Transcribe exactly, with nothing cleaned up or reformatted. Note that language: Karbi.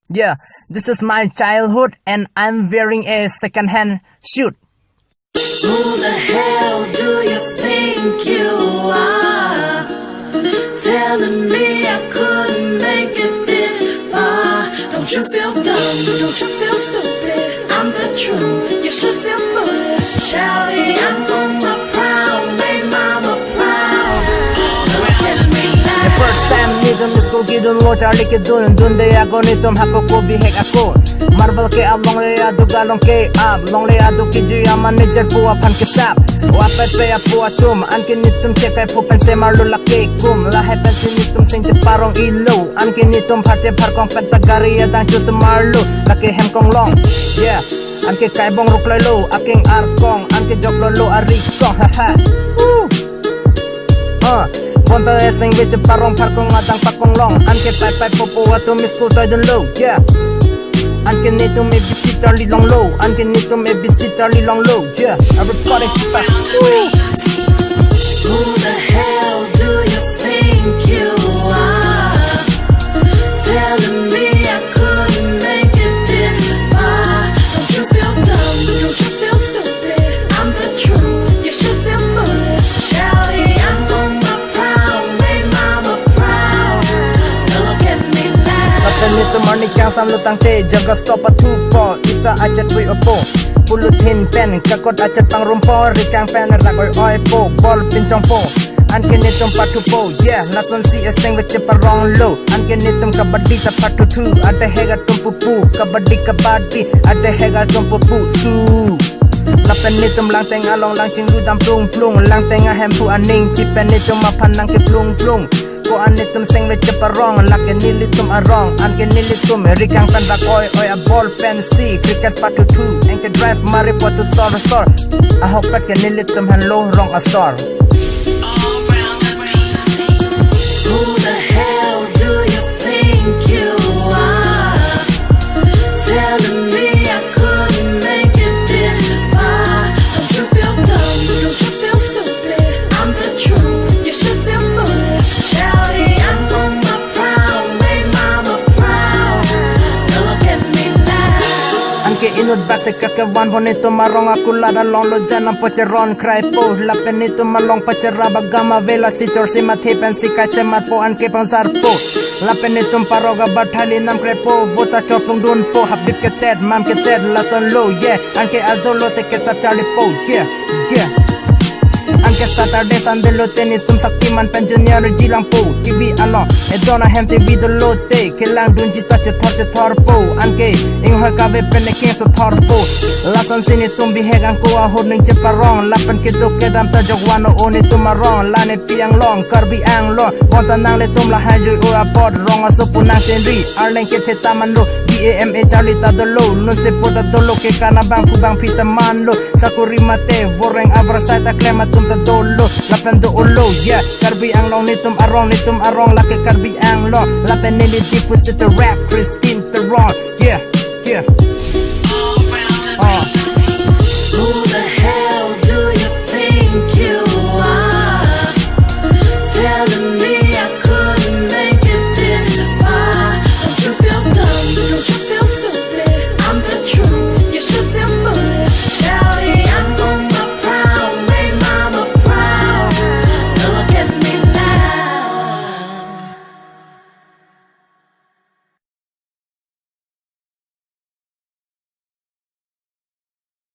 Yeah, this is my childhood and I'm wearing a second-hand suit. Who the hell do you think you are? Telling me I couldn't make it this far. Don't you feel dumb? Don't you feel stupid? I'm the truth. You should feel foolish. Shouting, I'm on my prowl. Made mama proud. Look at me now. The first time nelitum school kedunlo, charli kedun, dunde ako nelitum hako ko bihek ako. Marble ke-ap longle aduk along ke-ap, longle aduk kejui aman nejer pu aphan kesap. Wapet pe apu atum, anke nelitum chekai pu pen semarlo lake kum. Lahai pensi nelitum seng cheparong-ilo, anke nelitum pharche pharkong pen ta gari adang chosemarlo lake hem konglong. Yeah, anke kaibong ruk loilo, akeng arkong, anke joklo lo arikong, haha. Woo! Uh, bonta eseng veche parong pharkong adang pakong long, anke pai pai popo atum school toidunlo, yeah. Anke nelitum A B C charli longlo, anke nelitum A B C charli longlo, yeah. Everybody, woo! Who the hell do you think you are? Telling me I couldn't make it this far. Don't you feel dumb? Don't you feel stupid? I'm the truth. You should feel foolish. Shouting, I'm on my prowl. Made mama proud. Look at me now. Lapen nelitum arni kangsam lutangte, jaga stop athupo, ita achet tui opo. Polythene pen kakot achet pangrumpo, rikang pen rak oi-oipo, ball pinchongpo. Anke nelitum pathupo, yeah, lasonsi eseng veche paronglo. Anke nelitum kabaddi ta pathuthu, adehek atum pupu, kabaddi kabaddi, adehek atum pupu, su. Lapen nelitum langteng along lang chinglu dam plung plung, langteng ahem pu aning, chipen nelitum aphan nangkeplung plung. Ko-an nelitum seng veche parong, lake nelitum arong, anke nelitum rikang pen rak oi-oi a ball pensi cricket pathuthu, anke drive mari patu sor sor. Ahokpet ke nelitum henlo rong asor. Who the hell do you think you are? Telling me I couldn't make it this far. Don't you feel dumb? Don't you feel stupid? I'm the truth. You should feel foolish. Shouting, I'm on my prowl. Made mama proud. Look at me now. Anke inut bak se kakevan vo nelitum arong akulat along lo, janam pocheron kraipo. Lapen nelitum along pachera bagam avela si chorsi mathe pensi kaise matpo, anke pangsarpo. Lapen nelitum parok abathali nam kraipo, vota choplung dunpo, habib ketet, mam ketet, lasonlo, yeah. Anke ajo lote ketap charlipo, yeah, yeah. Anke Saturday, Sunday lote nelitum Shaktiman pen Junior G langpo, T V along, edon ahem T V dolote, kelang dunji ta chethor chethorpo, anke inghoi kave pen ne keso thorpo. Lasonsi nelitum bihek angko ahut ning cheparong, lapen keduk kedam ta jokvan o nelitum arong, la nepi anglong, Karbi Anglong, bonta nanglitum lahai jui o apot, rong aso pu nangchenri, arleng kethe ta manlo, B A M A charli ta dolo, nunse pu ta dolo, ke karna bangphu bangphi ta manlo, sakuri mate, voreng avarsai ta klem atum ta dolo, lapen do-olo, yeah, Karbi Anglong nelitum arong, nelitum arong lake Karbi Anglong, lapen neli Diphu si ta rap, Christine Teron, yeah, yeah.